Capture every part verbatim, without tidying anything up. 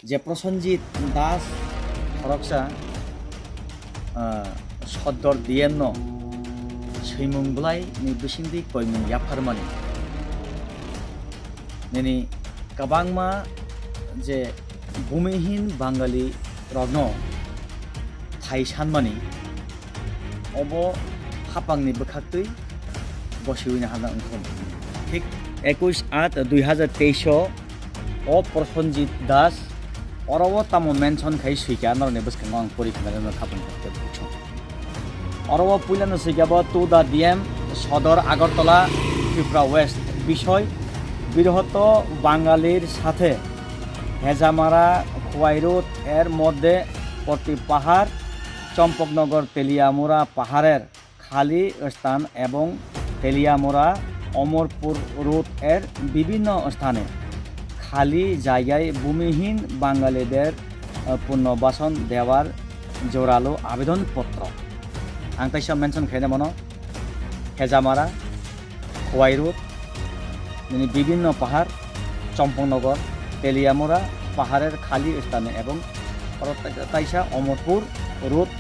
je Prosenjit Das khoroksa, ah, Sodor D M no swimung bwlai ni bisingtwi koimung yapharmani. Nini kwbangma je bumihin Bangali rokno thai sanmani, obo hapangni bwkhaktwi bosiwina hada wngkha. Thik ekush aat dui hazar teis o, o Prosenjit Das, oro o tamo mention khai swikha, norokni bwskango ang pori khna rwno khapang kha. Oro o puilano swikha bo to the D M Sodor Agartala, Tripura West, বিষয় বিরহত বাঙালির সাথে হেজামারা খোয়াইরোড এর মধ্যে পট্টি পাহাড়, চম্পকনগর তেলিয়ামুড়া পাহাড়ের খালি স্থান এবং তেলিয়ামুড়া অমরপুর রোড এর বিভিন্ন স্থানে খালি জায়গায় ভূমিহীন বাঙালিদের, আহ, পুনর্বাসন দেওয়ার জোরালো আবেদনপত্র। Ang teisa mention khaina mano, Hejamara, Khowai Road, nini bibhinno pahar, Chompongnogo, Teliamura, paharer khali stane ebong oro taisa Omorpur Road,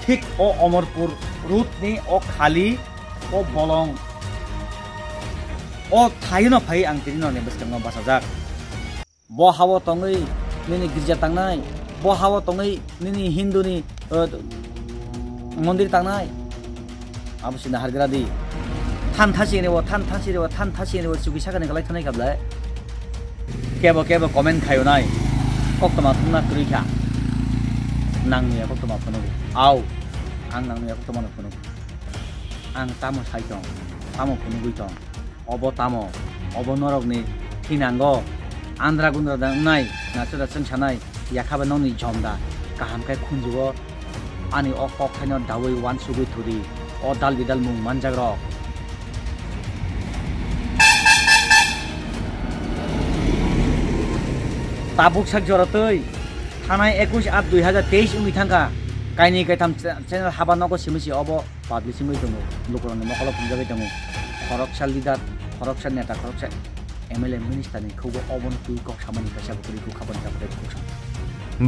thik o Omorpur Road ni o khali, o bolong, o thaino phai ang tini norni bwskango bachajak. Bo hao tongwi nini girja tangnai, bo hao tongwi nini Hindu ni, eh, mondir tangnai. Abo sini hargra di. Than thasi ni bo, than thasi ni bo, than thasi ni bo, chuki sakani kalai thanai kablai. Kebo kebo comment khayo nai. Koktoma thungna kwrwi kha. Nang nuya koktoma phunuk. Au. Ang nang nuya koktoma no phunuk. Ang tamo sai tong, tamo phunugwi tong. Obo tamo? Obo norokni thinango andra gundra da wngnai, nacha da chwngsanai, yakha bai nokni jom da. Kaham khe khunjugo ani o kok thaino daui uansugwi thudi, o dal bidal mung manjak rok. Tabuk sak jora twi thanai ekush aat dui hazar teis wngwi thangkha. Kainwi kaitham cha-, channel haba nogo simi si obo publishing wi tongo, lukurokni mokolo phunjagwi tongo. Khoroksa leader, khoroksa neta, khoroksa M L A minister ni khubo obono twi kok samani kaisa bo kwrwi kuk habani kok tei kuk sam.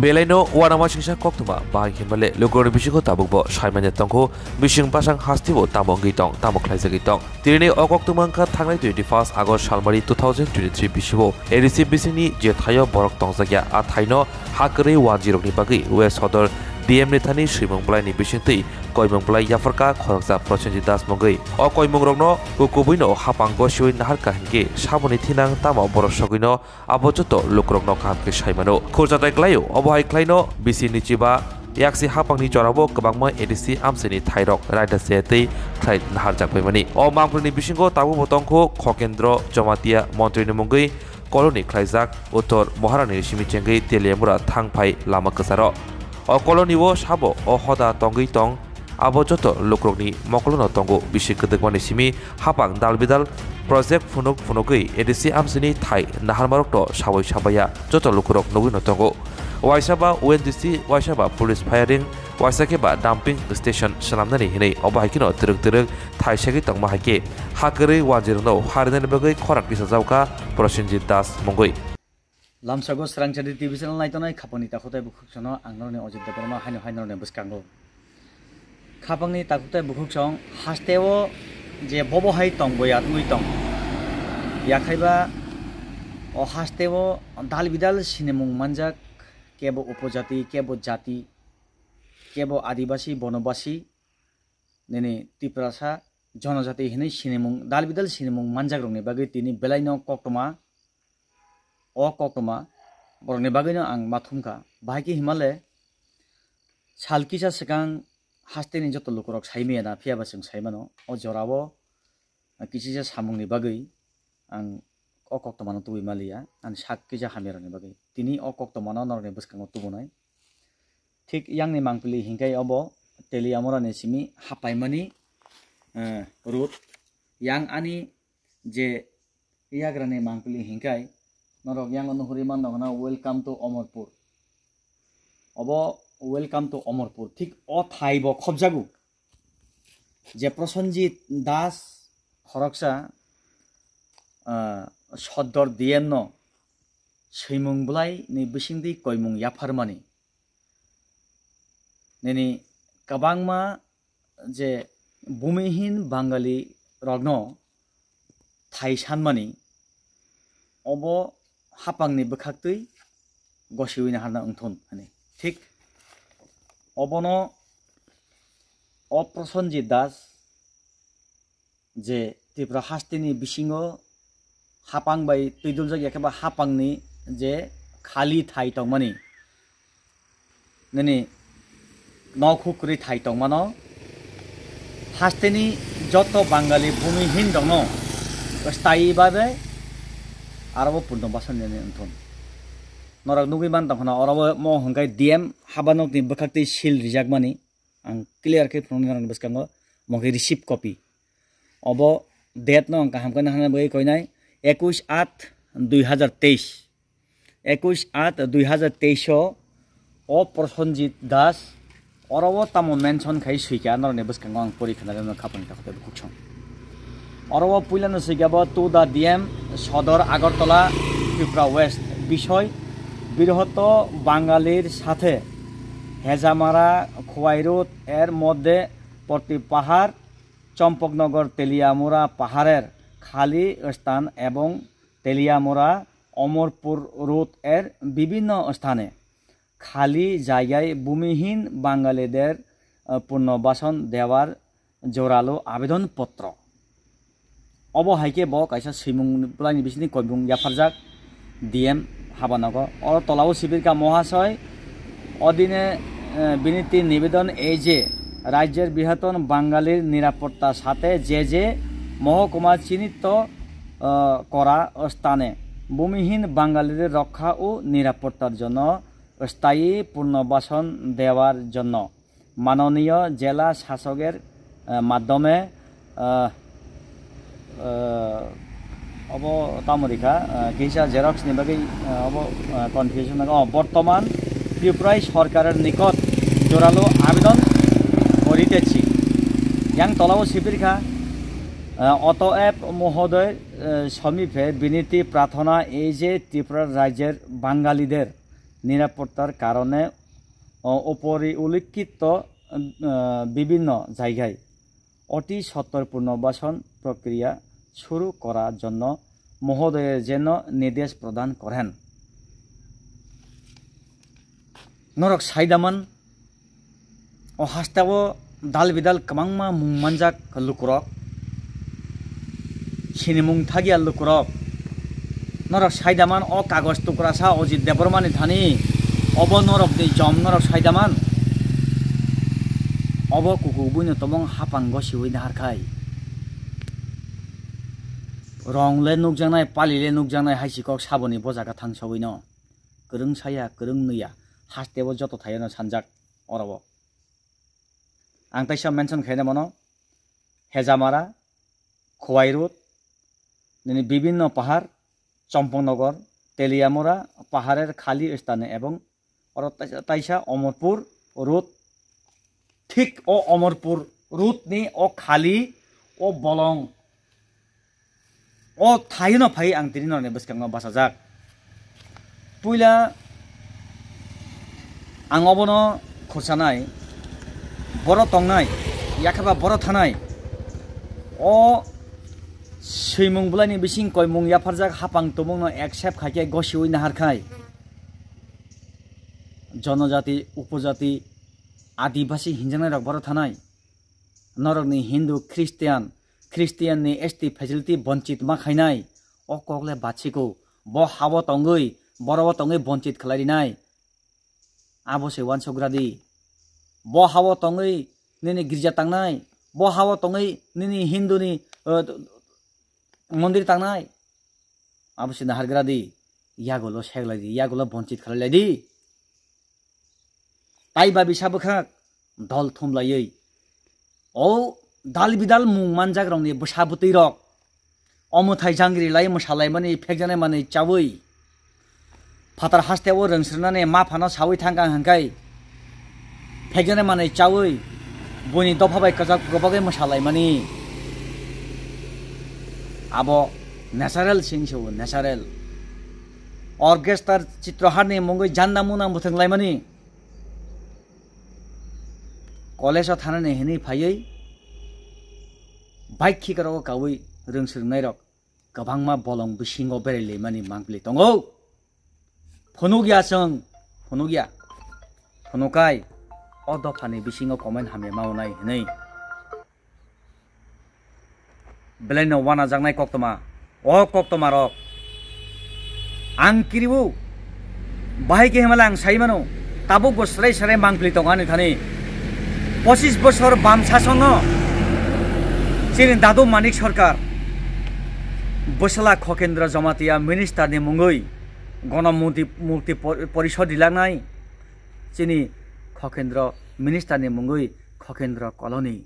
Belaino uanama singsa koktwma bahai hinmale lukurokni bisingo tabukbo saimanya tongkhu, bising bwsang hasteo tamo wngwi tong, tamo khlaijagwi tong. Tini o koktwma wngkha thangnai twenty first August salmari two thousand twenty three bisio A D C bisingni je thaio borok tongjakya, a thaino ha kwrwi wanjirokni bagwi West Sodor D M ni thani swimung bwlaini bisingtwi koimung bwlai yapharkha khoroksa Prosenjit Das mungwi. O koimungrokno kukubuino hapang gosiwi naharkha hinkhe saboni thinang tamo borok sogwino abo joto lukurokno kaham khe sai mano. Khurchatai klaio, obo hai khlaino bisi ni chiba yaksi hapangni jorao kwbangma A D C amchaini thairok raida se tei khlai naharjakbaimani. O mangpilni bisingo tabukbo tongkhu Khokendro Jomatia montrini mungwi koloni khlaijak Uttor Moharani simi chengwi Teliamura thang phai lama kwcharo. O kolonio sabo o hoda tongwi tong, abo joto lukurokni mokolono tongo. Bisi kwdwkmani simi hapang dalbidal project phunuk phunugwi A D C amchaini thai naharmarokno sawi sabaya joto lukurok nugwino tongo. Waisa ba O N G C, waisa ba police firing, waisa khe ba dumping station swnamnani hinwi obo hai kheno twrwk twrwk thai segwi tongma hai khe ha kwrwi wanjirokno ha rinani bagwi khorang tisajak kha Prosenjit Das mungwi. Lamsago Srangchari T V channel naitongnai khapangni takhuk tei bukhuksano ang norokni Ojit Debbarma haino hai norokni bwskango. Khapangni takhuk tei bukhuksong hasteo je bobo hai tong boya wngwi tong. Yakhaiba o hasteo dal bidal sinimung manjak, kebo upojati, kebo jati, kebo adibasi, bonobasi, nini Tiprasa, jonojati hinwi sinimung, dal bidal sinimung manjakrokni bagwi tini belaino koktwma, o koktwma borokni bagwino ang ma thumkha. Bahai khe himale sal kisa swkang hasteni joto lukurok sai maya na, phiya ba chwng sai mano. O jorao kisisa samungni bagwi ang o koktwmano tubui maliya, ani sak kisa hamyarokni bagwi. Tini o koktwmano norokni bwskango tubunai. Thik yangni mangpili hinkhe obo Teliamurani simi hapaimani, eh, road. Yang ani je yagrani mangpili hinkhai norok yango nuhuri mano hwna, "Welcome to Omorpur." Obo "Welcome to Omorpur", thik o thai bo khobjago. Je Prosenjit Das khoroksa, ah, Sodor D M no swimung bwlai ni bisingtwi koimung yapharmani. Nini kwbangma je bumihin Bangali rokno thai sanmani, obo hapangni bwkhaktwi gosiwi naharna wngthun hwnwi. Thik obono o Prosenjit Das je Tripura hasteni bisingo hapang bai twiduljak ya khe ba hapangni je khali thai tongmani, nini nok hukrwi thai tongmano, hasteni joto Bangali bumihin rokno sthayi babe aro bo Purnobasan nini wngthun. Norok nugwi man tongkhana oro bo mo hwnkhai D M habanokni bwkhaktwi seal rijakmani. Ang clear khe phunuknai norokni bwskango, omo khe receipt copy. Obo date no ang kaham khe nahana bagwi koinai, ekush aat dui hazar teis. Ekush aat dui hazar teis o, o Prosenjit Das, oro o tamo mention khai swikha, norokni bwskango ang pori khna rwno khapang ta khotai bukhuk song. Oro o puilano swikha bo to the D M Sodor Agartala Tripura West, বিষয়, বিরহত বাঙালির সাথে হেজামারা খোয়াই রোড এর মধ্যে পট্টি পাহাড়, চম্পকনগর তেলিয়ামুড়া পাহাড়ের খালি স্থান এবং তেলিয়ামুড়া অমরপুর রোড এর বিভিন্ন স্থানে খালি জায়গায় ভূমিহীন বাঙালিদের, আহ, পুনর্বাসন দেওয়ার জোরালো আবেদনপত্র. Obo hai khe bo kaisa swimung bwlaini bisingtwi koimung yapharjak D M habanogo. Oro tolao sibirkha মহাশয় অধীনে, এ, বিনীত নিবেদন এই যে রাজ্যের বৃহত্তম বাঙালির নিরাপত্তার সাথে যে যে মহকুমা চিহ্নিত, এ, করা স্থানে ভূমিহীন বাঙালিদের রক্ষা ও নিরাপত্তার জন্য স্থায়ী পুনর্বাসন দেওয়ার জন্য মাননীয় জেলা শাসকের, আহ, মাধ্যমে, আহ, আহ, obo tamo rikha, আহ, kisa xerox ni bagwi, আহ, obo, আহ, confusion nago. Oh, বর্তমান ত্রিপুরায় সরকারের নিকট জোরালো আবেদন করিতেছি. Yang tolao sibirkha, আহ, অতএব মহোদয়, আহ, সমীপে বিনীতি প্রার্থনা এই যে ত্রিপুরা রাজ্যের বাঙালিদের নিরাপত্তার কারণে, আহ, উপরি উল্লিখিত, আহ, বিভিন্ন জায়গায় অতি সত্বর পুনর্বাসন প্রক্রিয়া শুরু করার জন্য মহোদয়ের যেন নির্দেশ প্রদান করেন. Norok saidaman, o hasteo dal bidal kwbangma mung manjak lukurok, sinimung thagya lukurok. Norok saidaman o kagoj tukrasa Ojit Debbarmani thani, obo norokni jom norok saidaman. Obo kuku buino tobong hapang gosiwi naharkhai. Rong le nukjaknai, pali le nukjaknai, hai si kok saboni bojaga thang sogwino. Kwrwng saya, kwrwng nwiya, hasteo joto thaiono sanjak orobo. Ang taisa mention khaina mano, Hejamara, Khowai Road, nini bibinno pahar, Chompongnogar, Teliamura, paharer khali stane ebong oro taisa, taisa Omorpur Road, thik o Omorpur Road ni o khali, o bolong, o thaino phai ang tini norni bwskango bachajak. Puila ang obono khursanai, boro tongnai, yakhaba boro thanai. O swimung bwlaini bising koimung yapharjak hapang tumungno accept khaikhe gosiwi naharkhai. Jonojati, upojati, adibasi hinjaknairok boro thanai. Norokni Hindu, Christian, Christian ni S T facility bonchit ma khainai. O kok le bachiko. Bo habo tongwi, boro bo tongwi bonchit khlai rinai. Abo se uansuk gra di. Bo habo tongwi nini girja tangnai. Bo habo tongwi nini Hindu ni, eh, mondir tangnai. Abo se nahargra di, yagulo seklai di, yagulo bonchit khlai lai di. Tai ba bisa bwkhak dol thum laiwi. O dal bidal mung manjak rokni bwsa bwtwi rok. O mwthai jangri lai mwsa laimani phekjaknai manwi chawi. Phatar haste o rwngsrwnani ma phano sawi thangkha hwnkhai. Phekjani manwi chawi, buini dopha bai kwchak kwbagwi mwsa laimani. Abo natural sing se bo, natural. Orchestra Chitraharni mungwi janda muna muthung laimani. College o thanani hinwi phaiwi bike khikaro kawi rwng swrwngnairok kwbangma bolong bisingo berai laimani mangpili tongo. Phunukya chwng, phunukya. Phunukai o dophani bisingo comment hamya maunai hinwi. Belaino wanajaknai koktwma, o koktwmarok ang kiriwo. Bahai khe himala ang sai mano, tabukbo srai srai mangpili tongo ani thani. Pochis bosor bam sasonno chini Dadu Manik Sarkar bwsala Khokendra Jamatia minister ni mungwi gono mukti, mukti por-, porishod rilagnai chini Khokendra minister ni mungwi Khokendra Colony.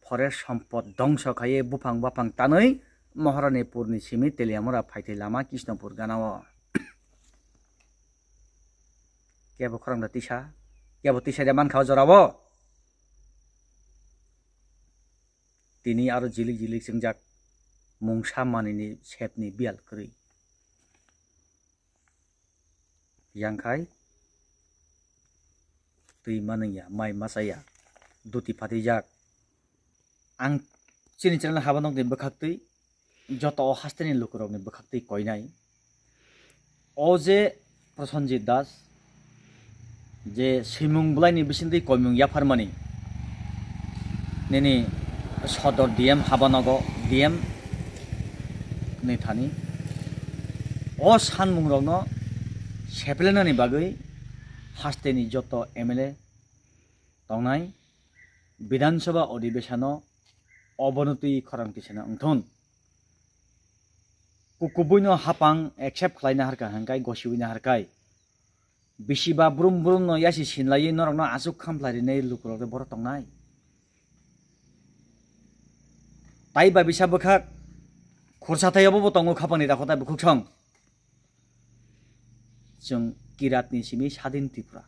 Forest sompot dongso khaiwi buphang baphang tanwi Maharani purni simi Teliamura phaithai lama Kishnopur ganao. Kebo khorang da tisa, kebo tisa de mankha o jorao. Tini aro jilik jilik chengjak mungsa manini sepni biyal kwrwi. Yang khai twi manwngya, mai machaya, duti phatijak. Ang chini channel haba nokni bwkhaktwi joto o hasteni lukurokni bwkhaktwi koinai. O je Prosenjit Das, je swimung bwlaini bisingtwi koimung yapharmani, nini sodor D M habanogo D M ni thani o sanmungrokno seplenani bagwi hasteni joto M L A tongnai Bidhan Sabha odhibeshano obono twi khorang tisana wngthun. Kukubuino hapang accept khlaina harkha hwnkhai gosiwina harkhai. Bisiba brum brumno yasi sinlaiwi norokno aswk khamplai rinai lukurok de borok tongnai. Tai ba bisa bwkhak khursa thai obo bo tongo khapangni dakho tai bukhuk song. Chwng kiratni simi sadin Tripura.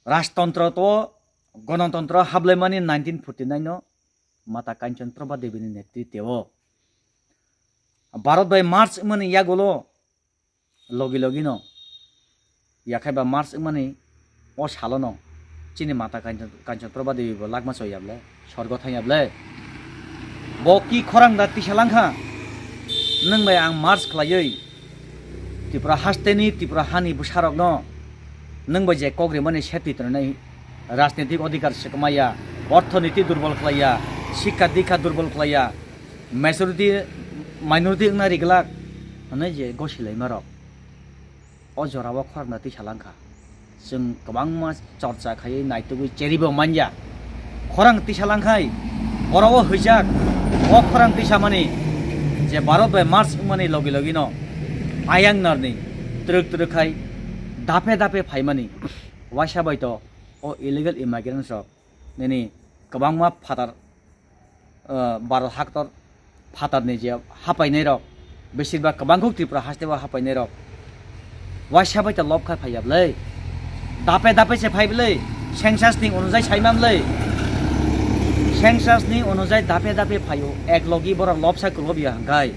Rajtantro to, gonotontro hablaimani nineteen forty nine no Mata Kanchan Prabha Devi ni netritwo. Bharat bai March wngmani yagulo logi logi no, yakhai ba March wngmani o salo no chini Mata Kanchan, Kanchan Prabha Devi bo lakma choi yable, sorgo thang yable. Bo ki khorang da tisa langkha, nwng bai ang March khlaiwi Tripura hasteni, Tripura hani bwsarokno nwng bai je kok rimani seti tongnai, rajnitik odhikar swkmaya, orthoniti durbol khlaiya, sikha dikha durbol khlaiya, majority, minority wngna riglak hwnwi je gosilaimarok o jorao khorang da tisa langkha. Chwng kwbangma chorcha khaiwi naitugwi cheribo manya. Khorang tisa langkhai, borok o hwijak, o khorang tisa mani je Bharat bai March wngmani logi logi no ayang narni twrwk twrwk khai dape dape phaimani. Waisa bai to o illegal immigrants rok nini kwbangma phatar, ah, Bharat haktor phatarni je hapainairok, besir bak kwbangkuk Tripura hasteo hapainairok waisa bai ta lob khai phaiya bwlai. Dape dape se phai bwlai, census ni onujai sai man bwlai. Census ni onujai dape dape phaio, ek logi borok lobsa kwlobya hwnkhai.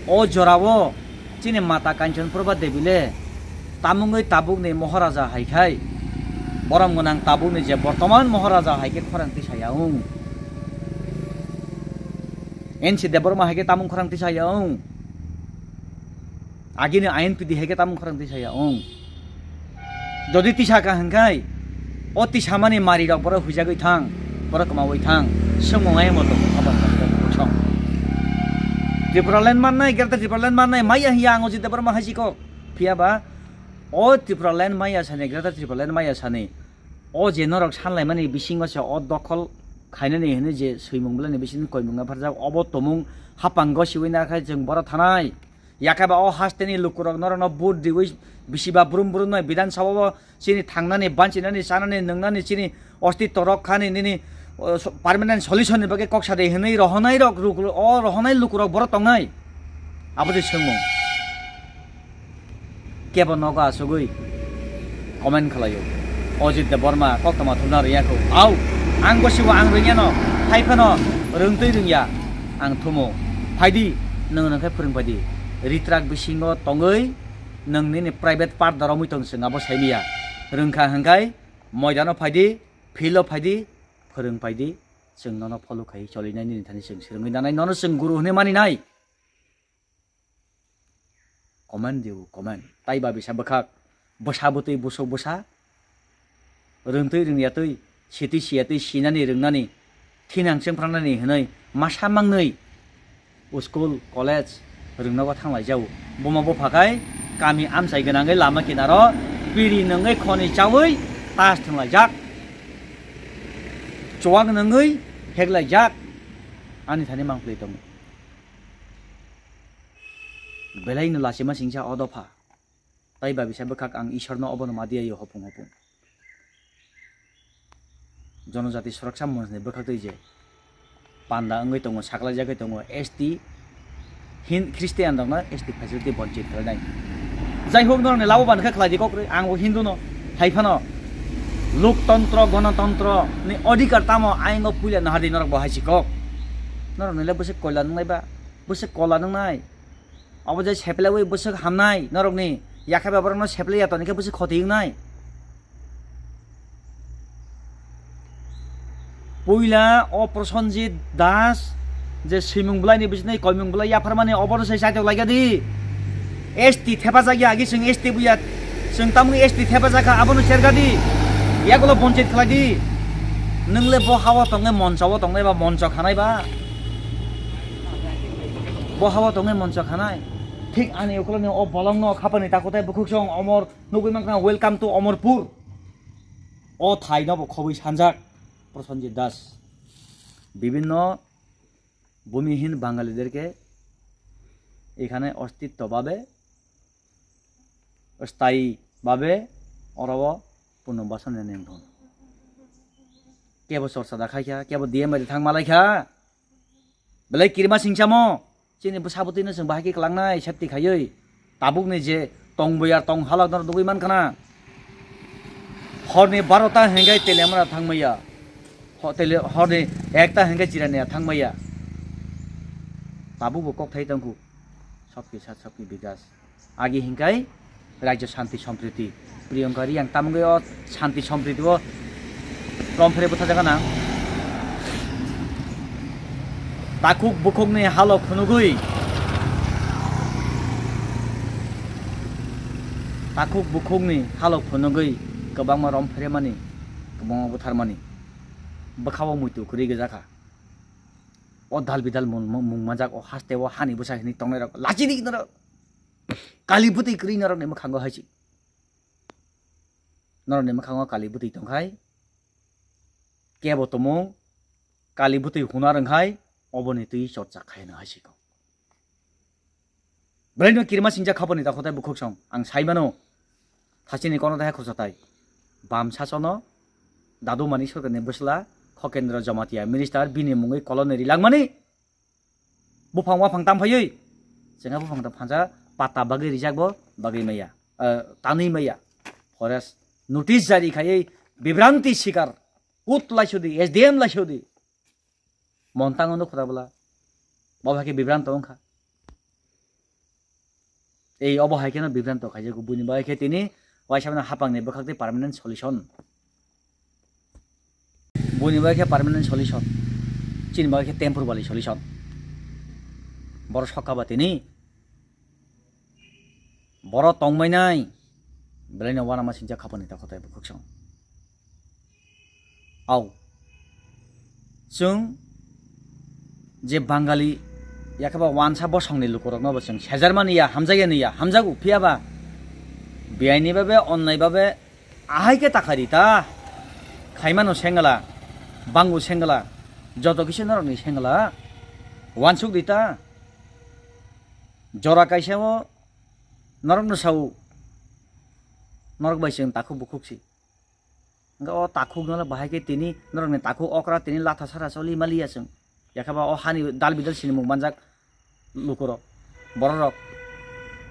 O jorao chini Mata Kanchan Prabha Devi le tamungwi tabukni Maharaja hai khai, borom gwnang tabukni je bortoman Maharaja hai khe khorang tisaya wng. N C Debbarma hai khe tamung khorang tisaya wng. Agini I N P D hai khe tamung khorang tisaya wng. Jodi tisa ka hwnkhai, o tisamani marirok borok huijagwi thang, borok kwmawi thang, swngmung ayang bo tongo, abo tongo, tongo. Tripura land mannai, Greater Tripura land mannai, maya hiya ang o Jit Debbarma hai si kok. Phiya ba, o Tripura land maya sani, Greater Tripura land maya sani, o je norok sanlaimani bisingo se o dokhol khainani hinwi je swimung bwlani bising koimung napharjak, obo tomung hapang gosiwi nakhai chwng borok thanai. Yakhai ba o hasteni lukurok norokno vote riwi bisiba brum brum noi Bidhan Sabha o chini thangnani, banchinani, chanani, nwngnani chini ostitto rok khani nini, o, so-, permanent solution ni bagwi kok sade hinwi rohonai rok ruk-, o rohonai lukurok borok tongnai. Abo se swngmung. Kebo nogo asugwi comment khlaio. Ojit Debbarma koktwma thumna rwya kho. Au, ang gosibo ang rwngya no, hai phano rwngtwi rwngya ang thumo. Phaidi, nwng nang khe phwrwng phaidi. Ritrak bisingo tongwi nwng nini private part da romwi tong chwng abo saimanya. Rwngkha hwnkhe moidano phaidi, field o phaidi, phwrwng phaidi, chwng nono follow khai cholinai nini thani chwng swrwngwi nanai, nono chwng guru hwnwi maninai. Comment diu, comment. Tai ba bisa bwkhak, bwsa bwtwi busuk bwsa, rwngtwi rwngyatwi, sitwi siyatwi sinani rwngnani, thinang chwngpranani hwnwi masa mangwi school, college rwngnogo thanglaijao. Buma bupha khai kami amchai gwnangwi lama kinaro piri nungwi khoni chawi tas thwnglaijak, chuwak nungwi heklaijak, ani thani mangpli tongo. Belaino lachima singsa o dopha. Tai ba bisa bwkhak ang Ishorno obono ma diyaio hopung hopung. Jonojati Suraksa Monchni bwkhaktwi je panda wngwi tongo, saklaijagwi tongo, S T, Hin-, Christian rokno S T facility bonchit khlainai. Jai hok, norokni labo ban khe khlai di kok rwi, ang bo Hindu no, hai phano loktontro, gonotontro ni odhikar tamo ayingo puila nahardi norok bo hai si kok. Norokni le bwswk koila nwngnai ba, bwswk kola nwngnai. Obo je seplaiwi bwswk hamnai norokni, yakhe ba borokno seplai ya toni khe bwswk khoti wngnai. Puila o Prosenjit Das je swimung bwlaini bisingni koimung bwlai yapharmani obono se chaitok laigadi. S T thepajak ya agi chwng S T buya, chwng tamoni S T thepajak kha abono sergadi. Yagulo bonchit khlaidi. Nwng le bo hao tongnai, moncho o tongnai ba moncho khanai ba? Bo hao tongnai moncho khanai. Thik ani ukuloni o bolongno khapani takhuk tai bukhuk song omor nugwi mankha, "Welcome to Omorpur." O thaino bo khobwi sanjak Prosenjit Das. বিভিন্ন ভূমিহীন বাঙালিদেরকে এখানে অস্তিত্বভাবে, স্থায়ীভাবে oro o পুনর্বাসন নিয়ে নিয়ে Kebo chorcha da khai kha, kebo D M bai thang malai kha. Belai kirima singchamo. Chini bwsa bwtwino chwng bahai khe kwlangnai safety khaiwi. Tabukni je tongboyar tong halok norok nugwi mankha na. Horni barota hwnkhe Teliamura thangmaya. Ho-, Teli-, horni ekta hwnkhe Jirania thangmaya. Tabukbo kok thai tongkhu. Sabki sath sabki bikas. Agi hinkai Rajya Shanti Sampriti. Priyanka Riyang tamungwi o Shanti Sampriti o romphre bwtha jaga nang. Takhuk bukhukni halok phunugwi, takhuk bukhukni halok phunugwi kwbangma romphre mani, kwbangma bwtharmani bwkhao muitu kwrwi gajak kha. O dal bidal mung, mung, mung manjak, o haste o hani bwsa hini tongnai rok lachidi norok. Kali bwtwi kwrwi norokni mwkhango hai si. Norokni mwkhango kali bwtwi tongkhai, kebo tomung, kali bwtwi huna rwngkhai, oboni twi chorcha khaino hai si kok. Belaino kirima singcha khapani ta khotai bukhuk song, ang sai mano. Thachini kono ta hai khorsa tai. Bam sasono, Dadu Manik Sarkarni bwsla, Khokendra Jamatia minister, bini mungwi koloni rilangmani. Buphang waphang tam phaiwi, chengha buphang tam phansa pata bagwi rijak bo bagwi maya, eh, tanwi maya. Forest notice jari khaiwi bibranti sikar, kut laisodi, S D M laisodi. Montang ono khura bwla. Bo hai khe bibranto wngkha. Ei obo hai kheno bibranto khaijago, buini bagwi khe tini waisa mano hapangni bwkhak tei permanent solution. Buini bagwi khe permanent solution. Chini bagwi khe temporary solution. Borok sokha ba tini. Borok tongmai nai. Belaino uanama singcha khapani ta khotai bukhuk song. Au. Chwng je Bangali, yakhaba wansa bosongni lukurokno bo chwng sejarmani ya, hamjakya ni ya, hamjago, phiyaba biaini babe, onnai babe, ahai khe takhari ta, khaimano sengla, bango sengla, joto kisa norokni sengla, wansuk di ta, jora kaisa o norokno sao, norok bai chwng takhuk bukhuk si. Hwnkhe o takhukno bahai khe tini norokni takhuk okra tini latha sara choli maliya chwng. Yakhaba o hani dal bidal sinimung manjak lukurok, bororok.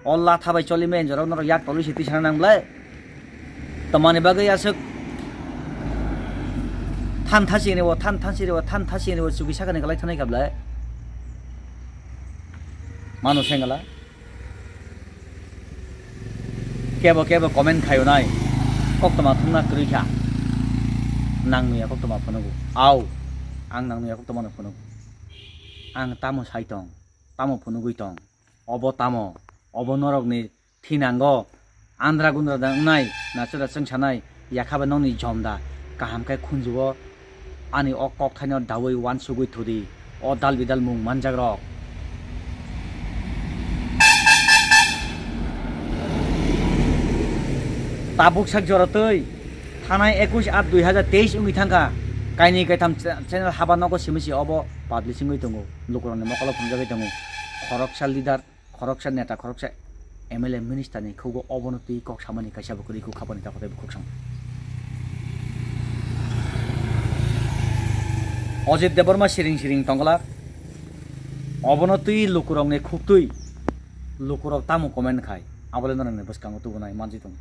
O latha bai choli maya hinjorok norok yak tolwi se tisana nang belai. Tamani bagwi aswk than thasi ni o, than thasi ni o, than thasi ni o, chukwi sakani kwlai thanai kha belai. Mano sengala. Kebo kebo comment khayo nai. Koktoma thumna kwrwi kha. Nang nuya koktoma phunugo. Au. Ang nang nuya koktoma no phunugo. Ang tamo sai tong. Tamo phunugwi tong. Obo tamo. Obo norokni thinango. Andra gundra da wngnai. Naswra chwng sanai. Yakha bai nokni jom da. Kaham khe khunjugo. Ani o kokthaino daui uansugui thudi, o dal bidal mung manjakrok. Tabuk sak jora twi thanai ekush aat dui hazar teis wngwi thangkha. Kainwi kaitham cha-, channel haba nogo simi si obo publish wngwi tongo. Lukurokni mokolo phunjagwi tongo. Khoroksa leader, khoroksa neta, khoroksa M L A minister ni khugo obono twi kok samani kaisa bo kwrwi kuk khapani takhwtai bo kuk sama. Ojit Debbarma siring siring tongla obono twi lukurokni khuktwi lukurok tamo comment khai abole norokni bwskango tubunai manjwi tongo.